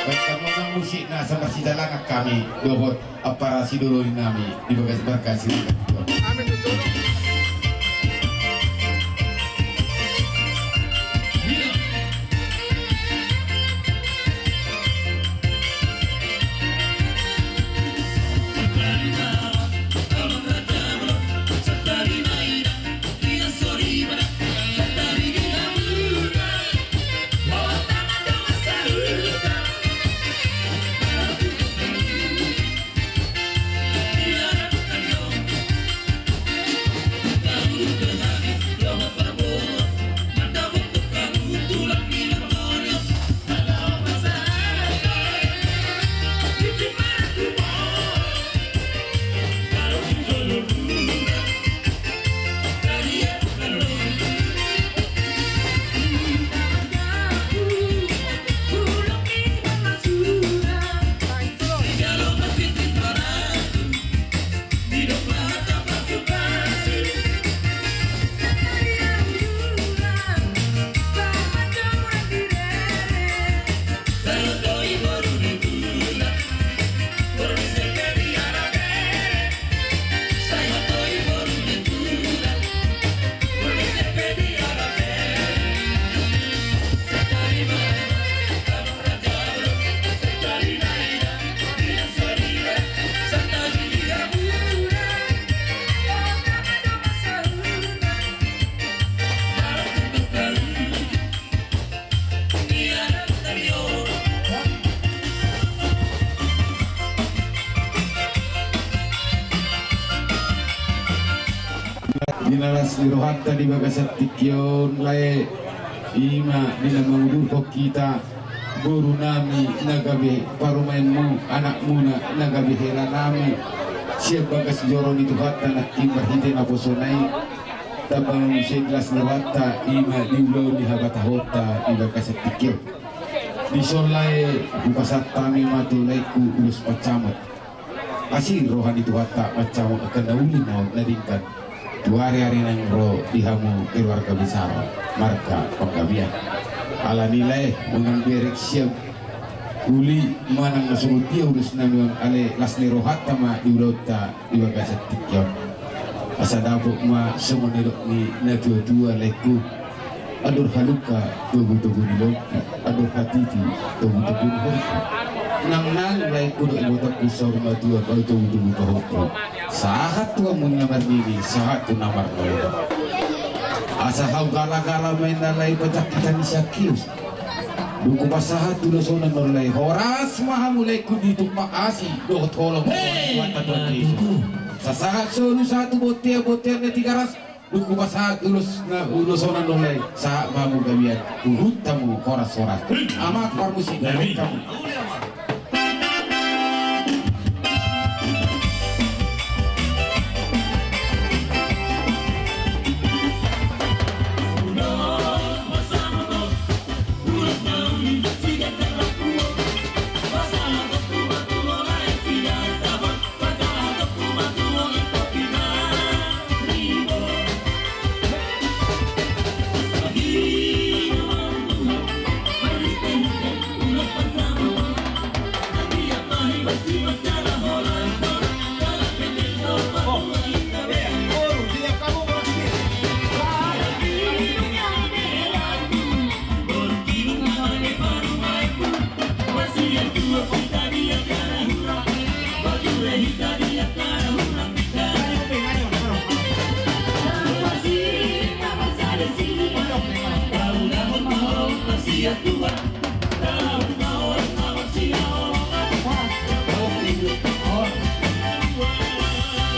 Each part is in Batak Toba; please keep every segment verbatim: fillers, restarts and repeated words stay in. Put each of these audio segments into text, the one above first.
Baik, tanggungan musik na sama sidalangan hami dohot aparasi doloi nami di bagas marga Siregar. Di na las ni rohanta di bagasan tingki on lae, i ma di na mangudurhon hita boru nami na gabe parumaenmu, anakmuna na gabe hela nami sian bagas joro ni Tuhanta nangkin marhite naposona i. Tapangan muse di las ni rohanta i ma di ulaon ni habatahonta di bagasan tingki on. Dison lae, hupasahat hami ma tu laengku ulos pancamot. Asi roha ni Tuhanta mancamot angka na uli na denggan tu ariari naeng ro di hamu keluarga besar marga Panggabean. Alani lae, manang berek sian uli manang na songon dia ulos nami on, alai las ni rohanta ma di ulaonta di bagasan tingki on. Asa dapot ma songon nidok ni natuatua laengku: Andor halumpang togutogu ni lompu, andor hatiti togutogu ni horbo. Nangnang laengku dohot ibotongku saur matua, boi togutogu pahompu. Sahat tu hamu na marnini, sahat tu na marnono. Asa hau galagala ma inna lae, pajakitan ni si Akius. Dung hupasahat ulos on annon lae, horas ma hamu laengku di tumpak asi dohot holong ni Tuhanta Tuhan Jesus. Sasahat solu sahat tu bontean, bontean na Tigaras. Dung hupasahat ulos na, ulos on annon lae, sahat ma hamu gabean, huhut hamu horashoras. Amang parmusik, gabe hamu.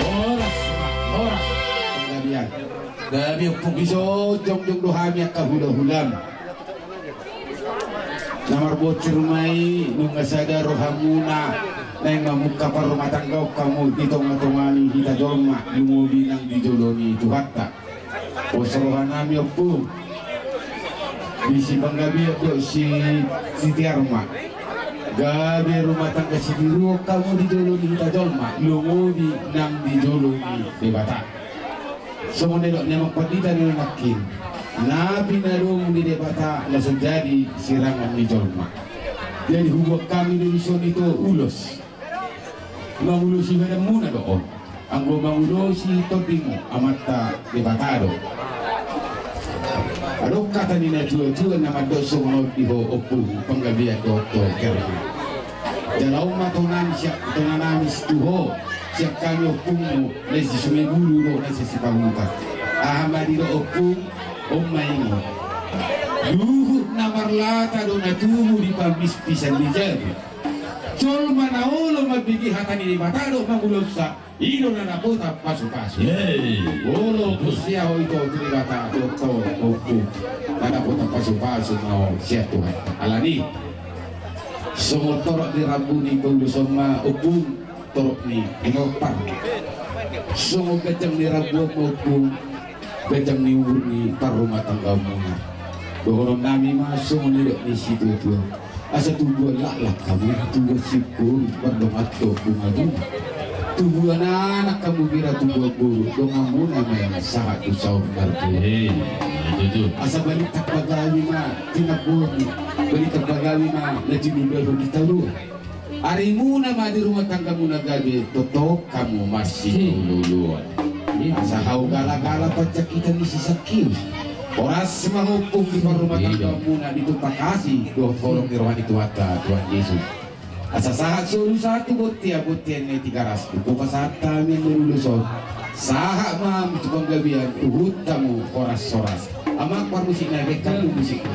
Horas, horas. Gabe, gabe, ompung, dison jongjong do hami angka hulahulam. Na marbonsir ma i, nunga sada rohamuna naeng mamungka parrumatanggaon hamu di tongatonga ni hita jolma, lumobi nang di jolo ni Tuhanta. Pos roha nami, ompung, di si Panggabean dohot si, si Tiarma. Gabe rumah tangga sitiruon hamu di jolo ni hita jolma, lumobi nang di jolo ni Debata. Songon nidok ni amang pandita nangkin, na pinadomu ni Debata na so jadi sirangan ni jolma. Jadi hubuat hami do dison i tu ulos. Mangulosi badanmuna do on. Anggo mangulosi tondimu Amanta Debata do. Adong hata ni natuatua na mandok songon on di ho ompung, panggabean dohot kerna. Jala on ma tonanami sian, tonanami tu ho, sian hami ompungmu, na sian Sungai Bulu dohot na sian Sipahutar. Aha ma didok ompung, on ma ingot. Luhut na marlata do na tubu di pamispisan ni jabu. Jolma na olo mambege hata ni Debata dohot mangulonsa, i do na dapotan pasupasu. Olo, muse ahu ito tu Debata dohot ho ompung, na dapotan pasupasu ma ho sian Tuhan. Alani songon torop ni rambu ni paulos on ma ompung, torop ni pinompar. Songon ganjang ni rambu on ma ompung, ganjang ni umur ni parrumatanggaonmuna. Dohononnami ma songon nidok ni situatua: Asa tubuan laklak hamu, tubuan singkoru, pardongan tu ompung agung. Tubuan anak hamu, pira tubuan boru, donganmuna ma i sahat tu saur matua. Asa balintang pagabe ma tinamboni, balintang pagabe ma na tinumbaron di talua. Arimuna ma di rumah tanggamuna gabe, tongtong hamu marsiolooloan. Asa hau galagala panjangkitan ni si Sakius. Horas ma ho ompung di parrumatanggaonmuna, ditumpak asi dohot holong ni roha ni Tuhanta, Tuhan Jesus. Asa sahat solu sahat tu bontean, bontean na i Tigaras. Hupasahat hami ma ulos on. Sahat ma hamu tu panggabean, huhut hamu horas-horas. Amang parmusik na, baen hamu musikna.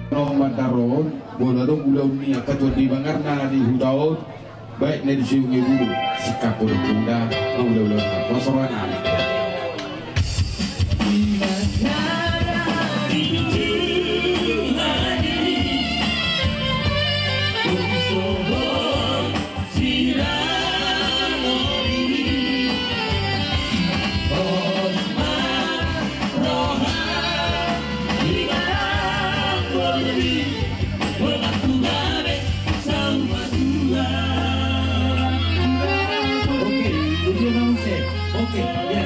Nang mandar on, molo adong ulaon ni angka tuan di bangarna di huta on, baik na di Sungai Bulu, singkap poda-poda, mangula-ula na poso rohana. Oke, ujian langsung. Oke, ya.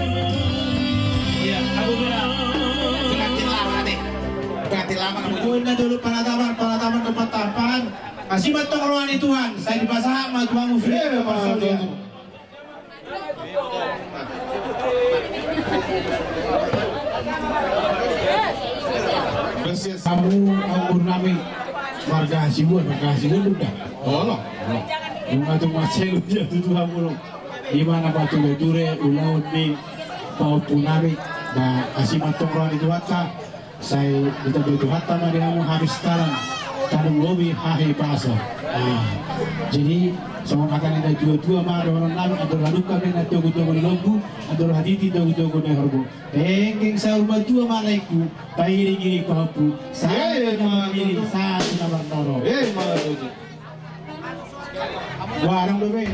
Ya, aku bilang. Pengantin lama nih. Pengantin lama kamu. Poin na dulu, panataman, panataman, tempat tampan. Asi ma antong roha ni Tuhan, sai dipasahat ma tu hamu. Eh, Pak Saudi. Hamu anggur nami, marga Hasibuan, marga Hasibuan udah. Olo. Nunga tu maselu ja tu Tuhan mulu. Di mana batu ture ulaon ni pahompu nami, na asi ma antong roha ni Tuhanta. Sai ditambai Tuhanta ma di hamu habistaran, tadung lobi hahipason. Ah, jadi songon hata ni na tua-tua ma dohonon nami, andor halumpang be na togu-togu ni lombu, andor hatiti togu-togu ni horbo. Dengke saur matua ma laengku, pairing-iring pahompu, sahat tu na marnini, sahat tu na marnono. Warung dope.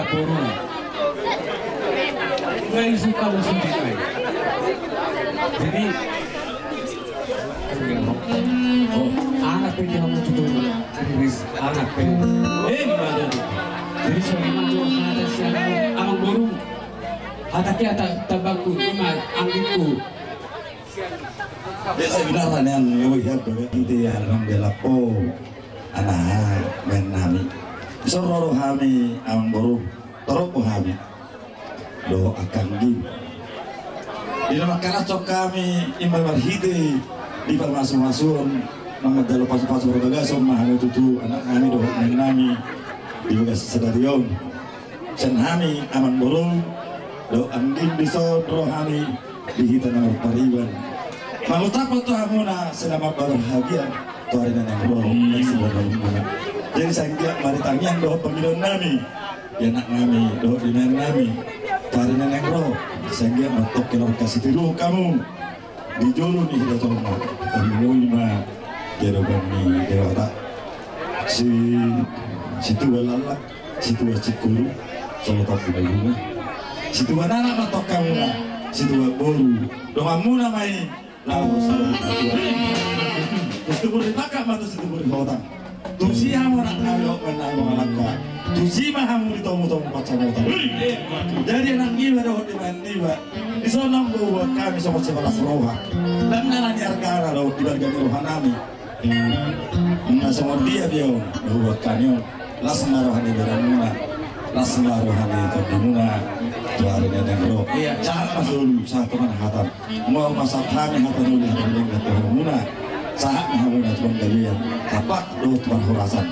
Jadi, oh, anak pe dia mau tutup, anak pe. Eh, gimana tuh? Jadi, so, ima tu hata sian amangboru. Hata ke hata tabangku, ima anggingku. Biasa benar lah nian, ngewe hian tu, ya. Inti ya, nang bela po. Ana, baen nami. Dison ro hami, amangboru, torop hami. Dohot angka angging. Di na mangkalashon hami, ima marhite di pamasumasuon, na manjalo pasupasu, parbagason ma hamu tutu, anak nami dohot baen nami, di bagasan sadari on. Sian hami, amangboru, dohot angging dison ro hami, di hita na marpariban. Mangucaphon tu hamuna, selamat berbahagia, tu ari na naeng ro, na siboan muna. Jadi, sai anggiat ma di tangiang dohot pangidoan nami, di anak nami, dohot di baen nami, tu ari na naeng ro, sai anggiat ma tongkin on kasitiruon hamu. Di jolo ni hita jolma, tarlumobi ma di adopan ni Debata. Si, situa laklak, situa singkoru, songon tong di bibuna. Situa anak ma tongkin hamuna, situa boru. Donganmuna ma i, laho saur matua. Tusi tubu ni pangkat ma tu si tubu ni hotang. Tusi hamu anak nami, dohot baen nami mangalangka. Tusi ma hamu di tomutomu pansamotan. Jadi anak niba dohot di baen niba. Dison nang huboan hami songon sipalas roha. Ndang na niargana dohot di balga ni roha nami. Nunga songon dia dia on, huboan hami on. Las ma roha ni berenmuna. Las ma roha ni tondimuna. Tu ari na naeng ro. Iya, sahat ma solu, sahat tu panahatan. Molo ma sahat hami hata na uli, hata na denggan tu hamuna, sahat ma hamuna tu panggabean, tapak dohot tu parhorasan.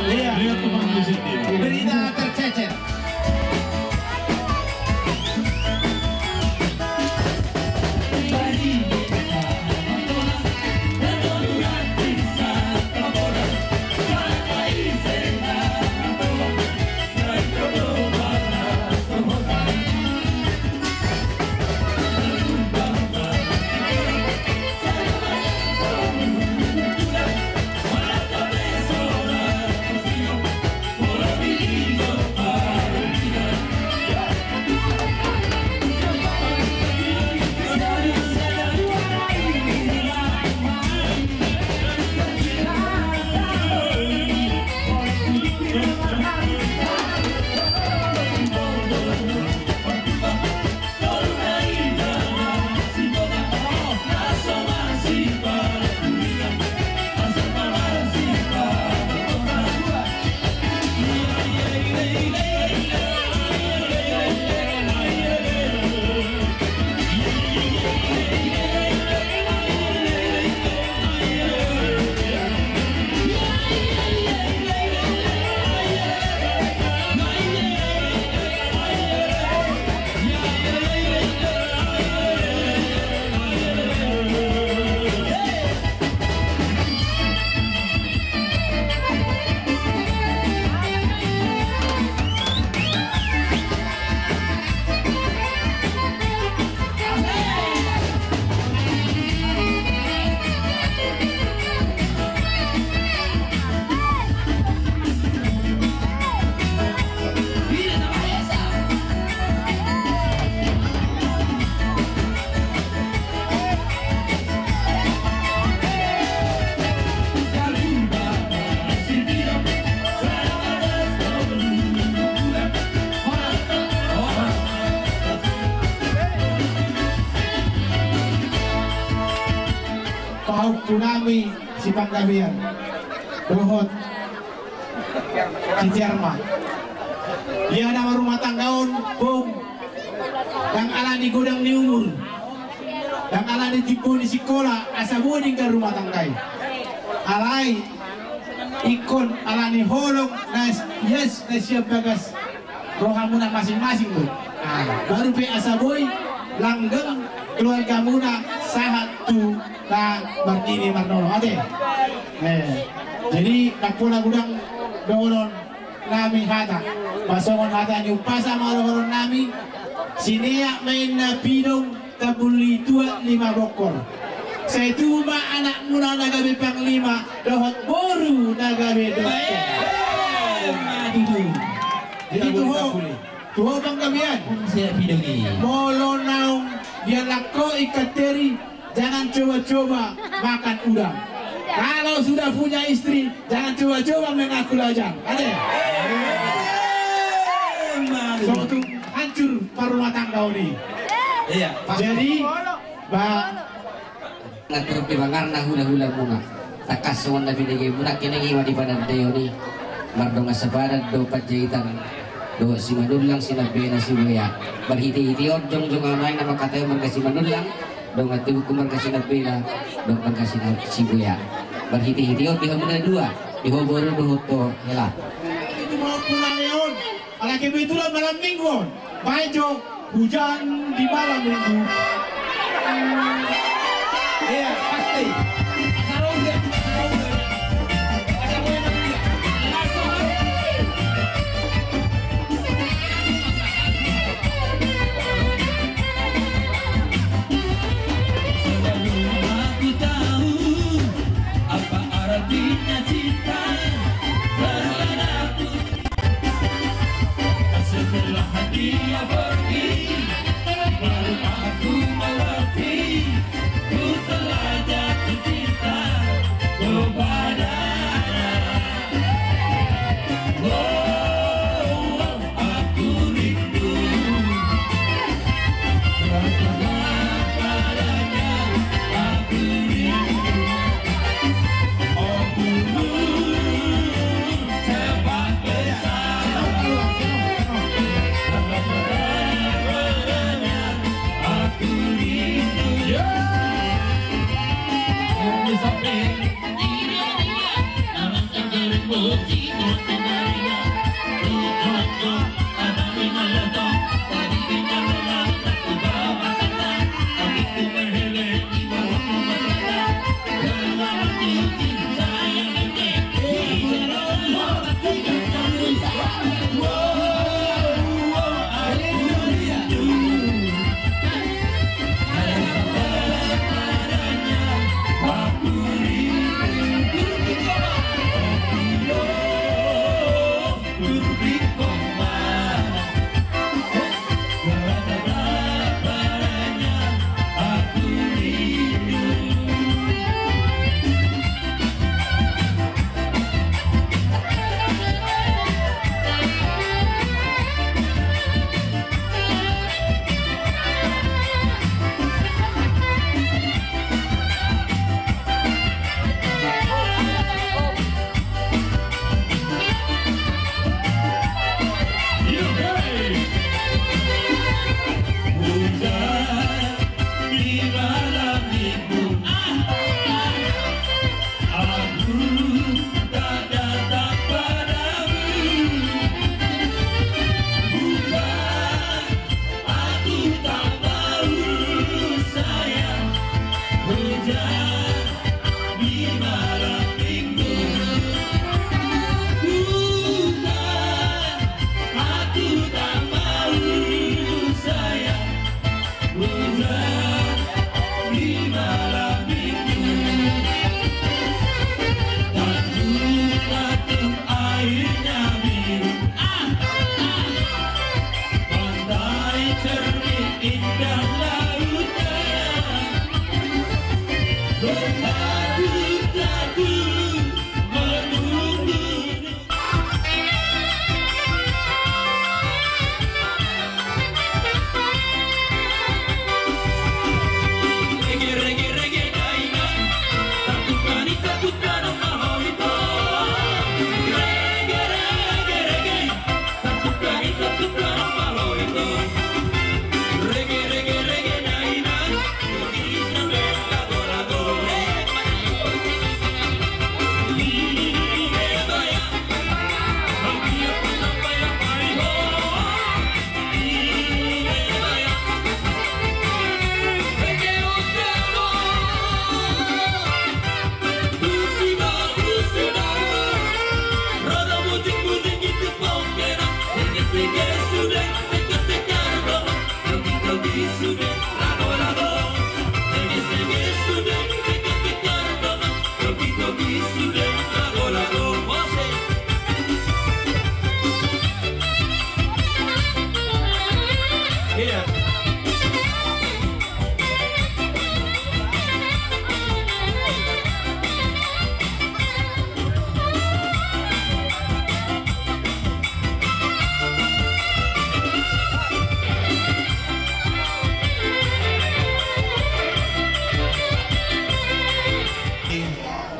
Iya. Berita tercecer. Pahompu nami si Panggabean dohot si Jerma. Ia na marrumah tangga on, Pung, ndang alani godang ni umur, ndang alani timbo ni sikola asa boi denggan rumah tangga i. Alai ingkon alani holong na ias na sian bagas rohamuna masing-masing do. Ah, baru pe asa boi langgeng keluargamuna sahat tu na marnini marnono, ate. Eh, jadi ndang pola godang dohonon nami hata. Pasongon hata ni umpasa ma dohonon nami: Sineak ma inna pidong, tambul ni tuak lima bongkor. Sai tubu ma anakmuna na gabe panglima dohot boru na gabe doktor. Eh, ma tutu. Jadi tu ho, tu ho Panggabean. Sineak pidong i. Molo naung dialap ho ikan teri, jangan coba-coba makan udang. Kalau sudah punya istri, jangan coba-coba mengaku lajang. Ate? Songon tung hancur parrumah tanggaon i. Iya, pas. Jadi, ba, nunga tor pe bangar na hula-hulamuna. Tangkas songon na binege muna, nangkin i ma di padan daion i. Mardongan sapadan do Panjaitan dohot Simanullang, Sinambela, Sibuea. Marhite-hite on jongjong au nuaeng na mangkatai marga Simanullang, dongan tubuku marga Sinambela dohot marga Sina-, Sibuea. Marhite-hite on di hamuna dua, di ho boru dohot ho hela. Itu mau pulang ya, on. Ala kebetulan malam minggu, on. Baik, Jo. Hujan di malam minggu. Iya, pasti. Asal hujan, asal hujan. Asal hujan. Langsung. Sebelum aku tahu apa artinya cinta, barulah aku Setelah dia pergi, baru aku mengerti, ku telah jatuh cinta kepadanya. Oh, aku rindu, rasa kepadanya, aku rindu. Oh, dulu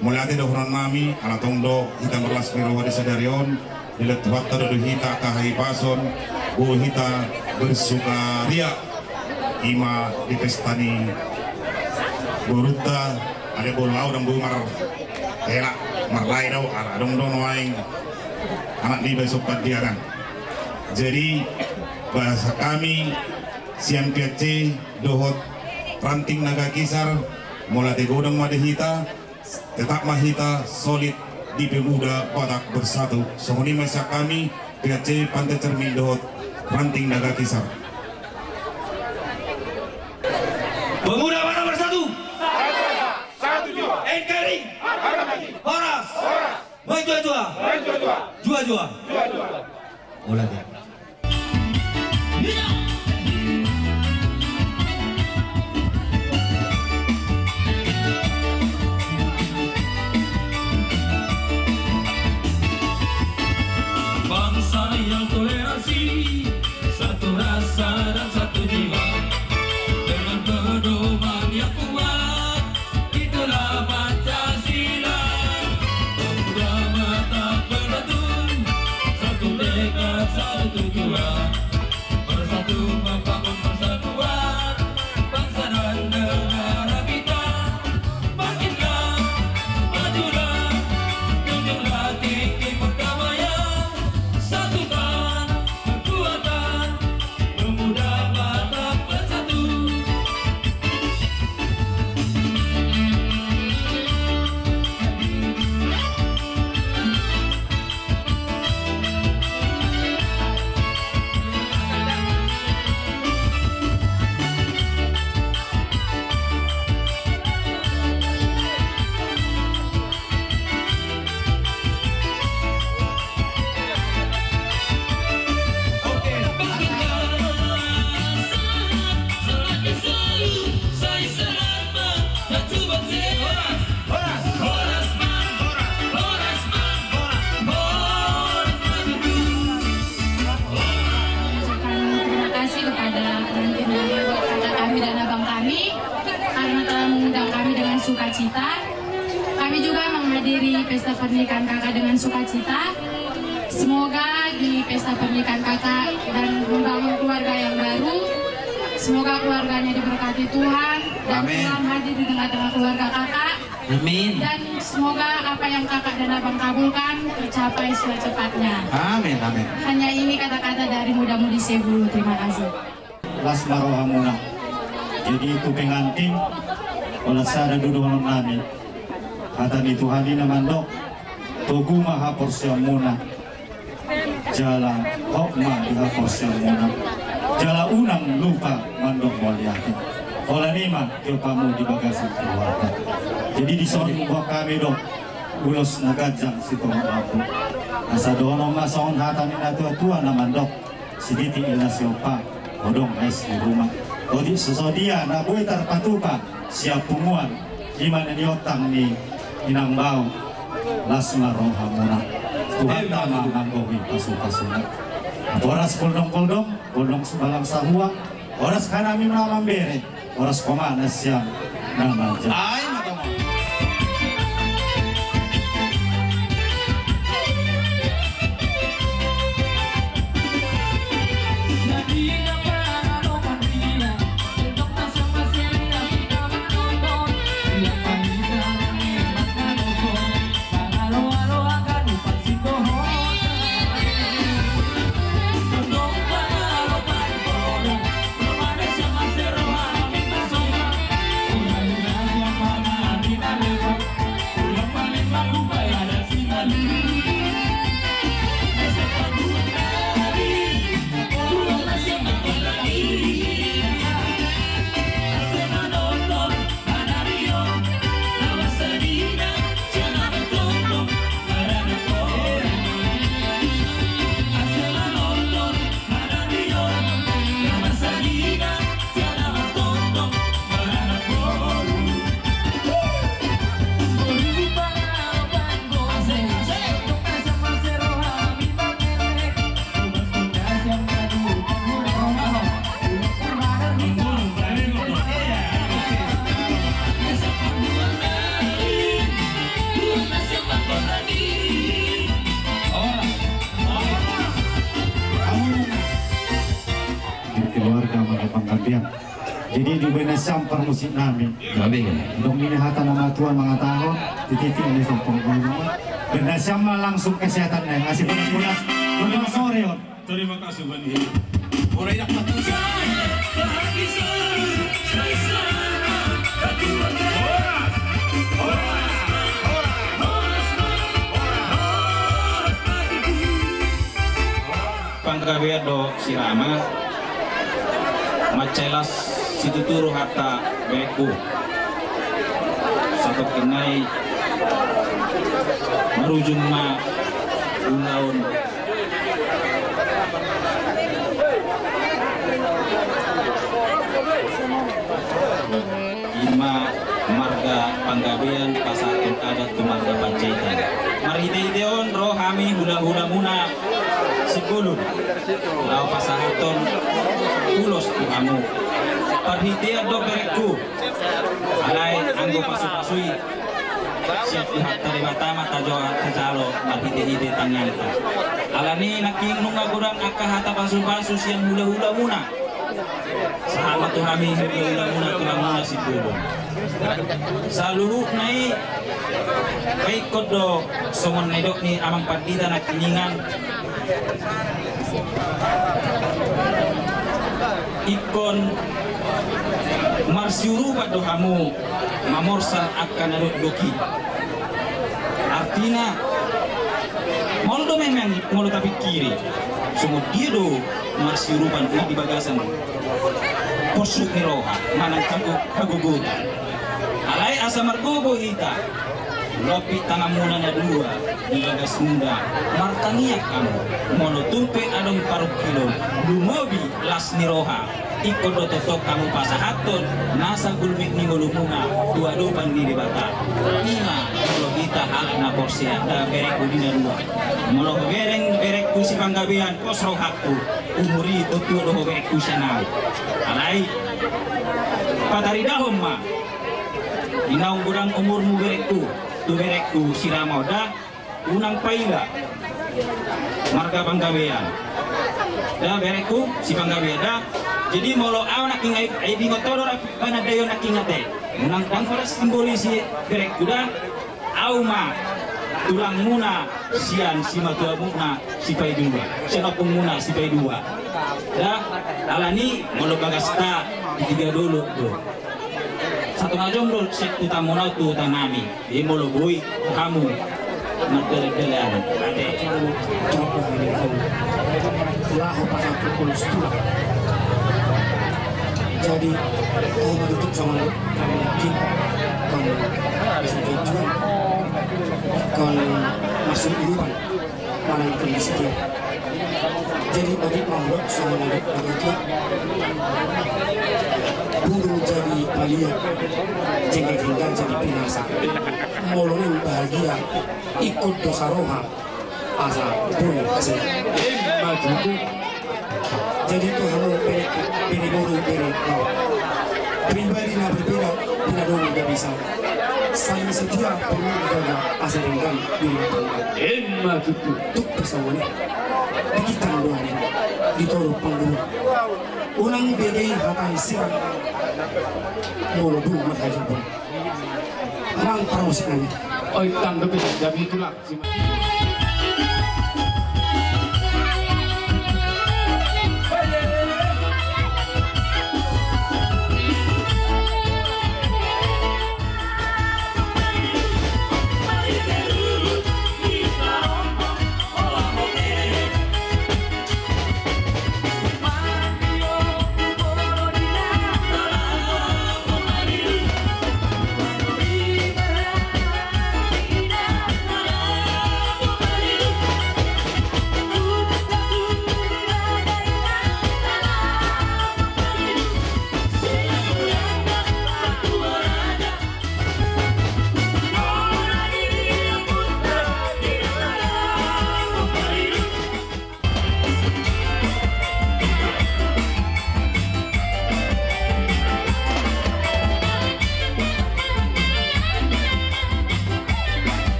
Mauliate dohonon nami, ala tong do hita marlas ni roha di sadari on, dilehon Tuhanta do di hita angka hahipason, boi hita bersukaria, ima di pesta ni borunta, alai molo au ndang boi marhela, marlae do, ala adong do nuaeng anak niba i so Pandiangan. Jadi, bahasa kami, sian P H C dohot Ranting Naga Kisar, mauliate godang ma di hita, tetap ma hita solid di Pemuda Batak Bersatu. Songon i ma sian hami, P H C Pantai Cermin dohot Ranting Naga Kisar. Pemuda Batak Bersatu. Satu jiwa. N K R I. Harga mati. Horas. Horas. Menjua-jua. Menjua-jua. Jua-jua. Jua-jua. Ulang ya. Bangsa yang toleransi, satu rasa dan satu jiwa, dengan pedoman yang kuat, itulah Pancasila. Pemuda Batak Bersatu, satu tekad, satu tujuan, bersatu membangun persatuan bangsa dan negara kita. Bangkitlah, majulah, junjunglah tinggi Pesta pernikahan kakak dengan sukacita. Semoga di pesta pernikahan kakak dan membangun keluarga yang baru, semoga keluarganya diberkati Tuhan dan Amin. Tuhan hadir di tengah-tengah keluarga kakak. Amin. Dan semoga apa yang kakak dan abang kabulkan tercapai secepatnya. Amin, amin. Hanya ini kata-kata dari muda-mudi Sebulu. Terima kasih. Las ma rohamuna. Jadi tu pengantin, holan sada do dohonon nami. Hata ni Tuhan i na mandok, togu ma haporseaonmuna. Jala hot ma di haporseaonmuna. Jala unang lupa mandok mauliate. Holan i ma tiopamu di bagasan keluarga. Jadi dison huboan hami do ulos na ganjang sitorop lambok. Asa dohonon ma songon hata ni na tua-tua na mandok. Sititi ina siompa, odong ais di ruma. Otik so sadia na boi tarpatupa sian punguan, i ma na niontang ni inang bau, las ma rohamuna. Tuhanta ma manggohi pasu-pasuna. Horas poldong-poldong, poldong subalang sahua, horas hanami na mambere. Horas homa nasiam na manjalo. Ai ma tama. Keluarga mangapang gantian. Jadi di bena siam parmusik nami. Gabe kan? Dong ini hata nama Tuhan mangatakan, tititi ini sompong gunung. Bena siam ma langsung kesehatan na, ngasih punas-punas. Punas sore on. Terima kasih, Bang. Mulai dapat. Panggabean do sirama, mansai las situtu rohanta beku. Satongkin nai marujung ma ulaon. Ima marga Panggabean pasahathon adat tu marga Panjaitan. Marhite-hite on ro hami hula-hulamuna Simbolon laho pasahathon ulos tu hamu. Parhitean do berekku, alai anggo pasu-pasu i sian Tuhanta Debata ma tajo-, tajalo marhite-hite tanganta. Alani nangkin nunga godang angka hata pasu-pasu sian hula-hulamuna. Sahat ma tu hami hula-hulamuna, tulangmuna Simbolon. Saluhutna i paingkon do songon na nidok ni amang pandita nangkiningan. Ingkon marsiurupan do hamu mamorsan angka na dokdok i. Artina, molo do memang molo tapingkiri, songon dia do marsiurupan na di bagasan porsuk ni roha manang hago-, hagogotan. Alai asa margogo hita, lompit tanganmuna na dua di bagas muda, martangiang hamu, molo tung pe adong parungkilon, lumobi las ni roha, ingkon do tongtong hamu pasahathon nasa gulmit ni ngolumuna tu adopan ni Debata. Ima molo hita halak na porsea, eh, berekku di na dua. Molo hubereng berekku si Panggabean, pos rohangku, umur i tua do ho berekku sian au. Alai pataridahon ma, di naung godang umurmu berekku, Tu berengku si Rama on da, unang paila marga Panggabean. Da berengku si Panggabean da. Jadi molo au nangkin, ai diingot ho do ra, bana da i on nangkin ate. Unang, ndang holan simbolis i berengku da. Au ma tulangmuna sian simatuamuna Sipaidua, sian ompungmuna Sipaidua. Da, alani molo bagasta di tiga dolok do. Satonga jom do sian hutamuna tu hutanami. Jadi molo boi hamu mardalan-dalan ate. Laho pasampur ulos tulang. Jadi, oh, begitu sama lo, kami yakin, kan, bisa dijual, kan, masuk duluan. Manang kondisi dia. Jadi bagi pambuat sama lagi begitu. Burung jadi palia, jengkel-jengkel jadi pinasa. Molo ni bahagia, ikut dosa roha, asa boleh hasil. Emma tutu. Jadi tu hamu pere, pere boru, pere bau. Pribadi na berbeda, tidak dong, tidak bisa. Saling setia, perlu dijaga, asa denggan, diri tangga. Emma tutu. Tuk pasangan. Di kita doa ni. Di tolu panggung. Unang bege hata sirang. Molo dulu mata jempol. Amang parmusik nami. Oi, tando pe, jadi itulah.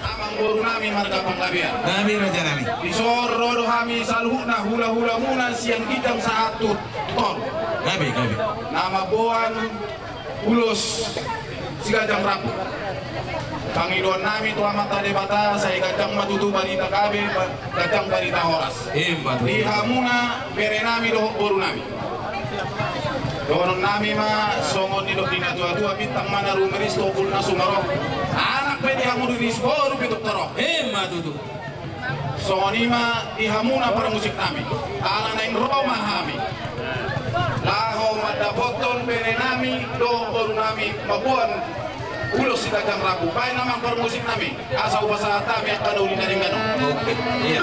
Amangboru nami marga Panggabean. Nami raja nami. Dison ro do hami saluhutna hula-hula muna sian ginjang sahat tu toru. Gabe, gabe. Na mamboan ulos siganjang rambu. Pangidoan nami tu Amanta Debata sai ganjang ma tutu barita gabe, ganjang barita horas. Ima tutu. Di hamuna bere nami dohot boru nami. Dohonon nami ma songon nidok ni natua-tua, bintang ma na rumiris tu ombun na sumarok. Anak pe di hamu riris, boru pe tung torop. Ima tutu. Songon i ma di hamuna parmusik nami. Ala naeng ro ma hami laho mandapothon bere nami dohot boru nami mamboan ulos siganjang rambu. Baen amang parmusik nami. Asa hupasahat hami angka na uli na denggan on. Oke, iya.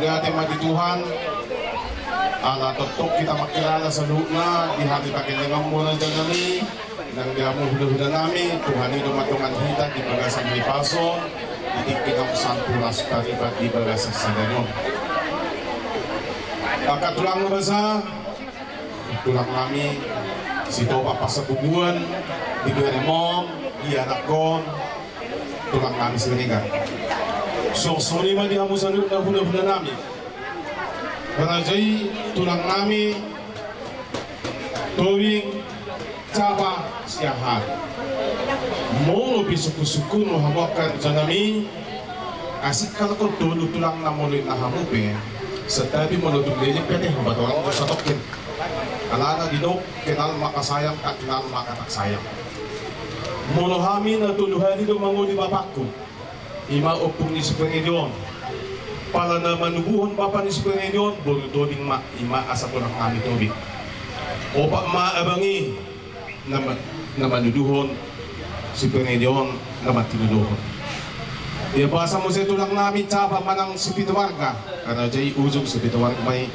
Mauliate ma di Tuhan, ala tongtong hita mangkilala saluhutna di hami pangkelenganmuna, raja nami, nang di hamu hulahula nami. Tuhan i do mandongani hita di bagasan ni paso, di tingki na sampulu las pariban di bagasan sadari on. Angka tulang na basa, tulang nami Sitopak Pasaribu, di berem on, di anakkon, tulang nami Siregar. Songon i ma di hamu saluhutna hulahula nami. Raja i, tulang nami Tobing, Capa, Siahaan. Molo pe sungkunsungkun ma hamu angka raja nami, asing halak on tolu tulang na molo inna hamu pe, santabi molo tung leleng pe, ate, hubahen do satongkin. Alana didok, kenal maka sayang, tak kenal maka tak sayang. Molo hami na tolu hali do mangoli bapakku, i ma ompung ni si Pangelion. Pala na manubuhon bapa ni si Pangelion, boru Tobing ma, i ma asa tulang nami Tobing. Opat ma abang i, na ma-, na manuduhon si Pangelion, na matinuduhon. Ia basa muse tulang nami Capa manang Sipitomarga, karna raja i ujung Sipitomarga ma i.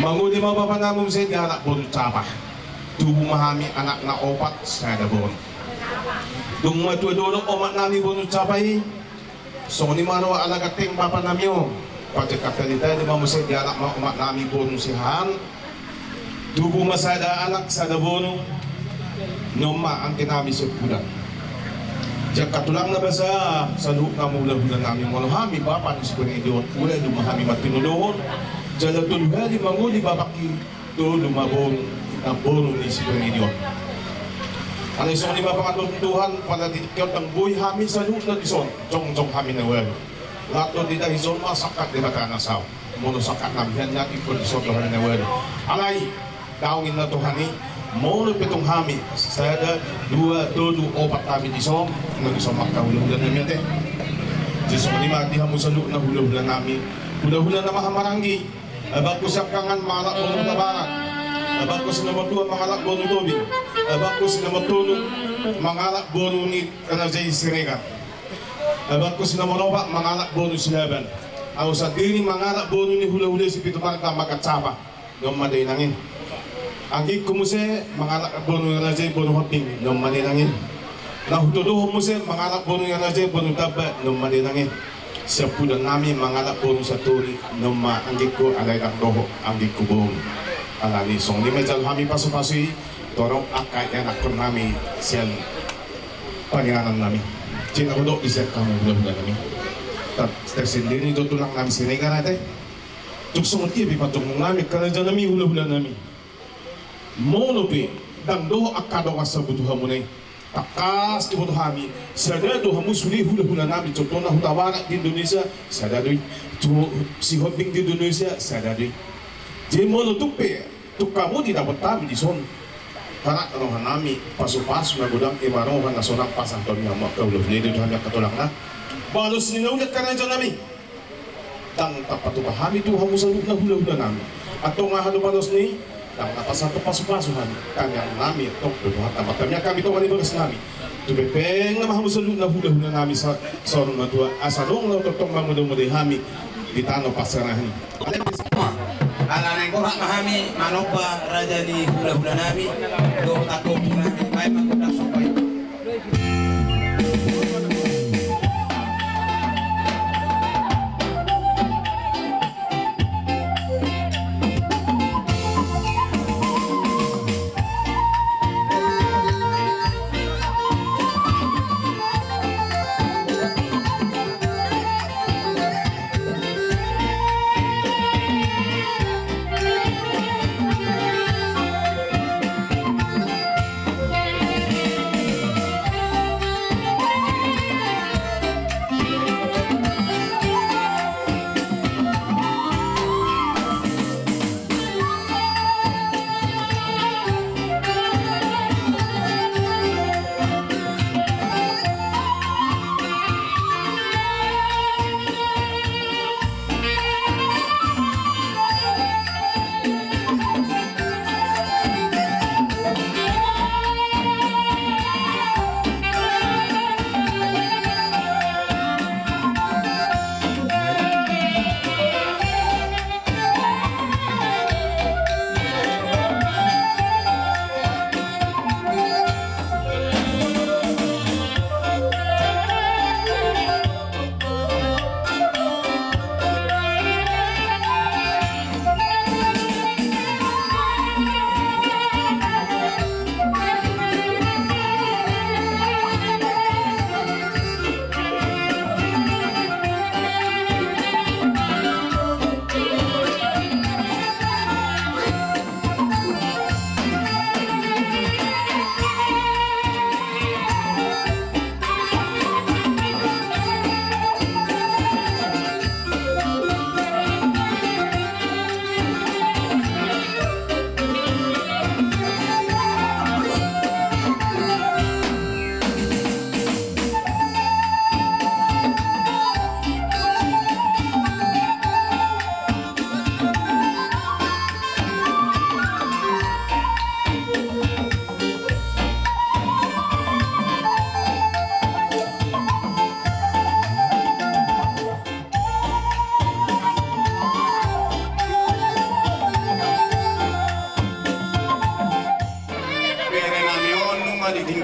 Mangoli ma bapa nami muse di anak boru Capa. Tubu ma hami anak na opat, sada boru. Dung matua dolok omak nami boru Capa i, songon i ma ro ala ganteng bapa nami on. Pajangkang talitali ma muse di anak ma omak nami boru Siahaan. Tubu ma sada anak, sada boru. Nunga ma anggi nami siampudan. Angka tulang na basa, saluhutna ma hulahula nami, molo hami bapa ni si Pangelion, ualu ma hami matinuduhon. Jala tolu hali mangoli bapak i, tolu ma boru, na boru ni si Pangelion. Alai songon i ma pangantusi Tuhan, pala di tingki on ndang boi hami saluhutna dison, jongjong hami na ualu. Laho do didahi jolma sangkap Debata na saut. Molo sangkap nami hian na ingkon dison do hami na ualu. Alai, daong inna Tuhan i, molo pe tung hami sada, dua, tolu, opat hami dison, na dison ma angka hulahula nami, ate. Jadi songon i ma di hamu saluhutna hulahula nami, hulahula na maha maranggi. Abangku siangkangan mangalap boru Hutabarat. Abangku si nomor dua mangalap boru Tobing. Abangku si nomor tolu mangalap boru ni raja i Siregar. Abangku si nomor opat mangalap boru Silaban. Au sandiri mangalap boru ni hulahula Sipitomarga, mangkacapa. Nunga ma dainang i. Anggingku muse mangalap boru ni raja i boru Honding. Nunga ma dainang i. Na hutodohon muse mangalap boru ni raja i boru Tamba, nunga ma dainang i. Siampudan nami mangalap boru Santuri, nunga ma anggingku, alai ndang dohot anggingku boru. Alani songon i ma jalo hami pasupasu i, torop angka ianakkon nami sian paninganan nami. Jadi na hudok di sian hamu hulahula nami. Tar-, tarsendiri do tulang nami Siregar, ate. Tung songon dia pe patunggung nami, angka raja nami, hulahula nami. Molo pe ndang dohot angka dongan sabutuhamuna i, tangkas diboto hami, sada do hamu sude hulahula nami, contohna Hutabarat di Indonesia, sada do i, tu Sihonding di Indonesia, sada do i. Jadi molo tung pe, tung hamu didapot hami dison, harap roha nami pasupasu na godang, i ma roha na sonang, pasahat hami hamu angka hulahula i, dohot hami angka tulangna. Balos ni na uli, angka raja nami. Ndang tapatupa hami tu hamu saluhutna hulahula nami. Antong aha do balos ni, ndang na pasahat pasupasu hami. Tangiang nami antong tu Tuhanta, martangiang hami tongon i bagas nami. Tu pepeng nama hamu saluhutna hulahula nami sa-, saur matua, asa adong na tongtong mamodamodai hami di tano parserahan i. Alai bisa. Ala naeng borhat ma hami manomba raja ni hulahula nami, dohot angka ompu nami, baen ma gondang somba i.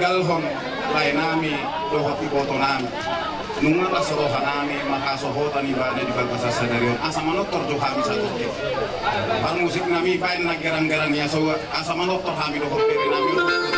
Alhon lae nami dohot iboto nami. Nunga las roha nami marhasohotan ibana di bagasan sadari on. Asa manortor jo hami satortor. Parmusik nami baen na gerang-gerang i asa, asa manortor hami dohot bere nami.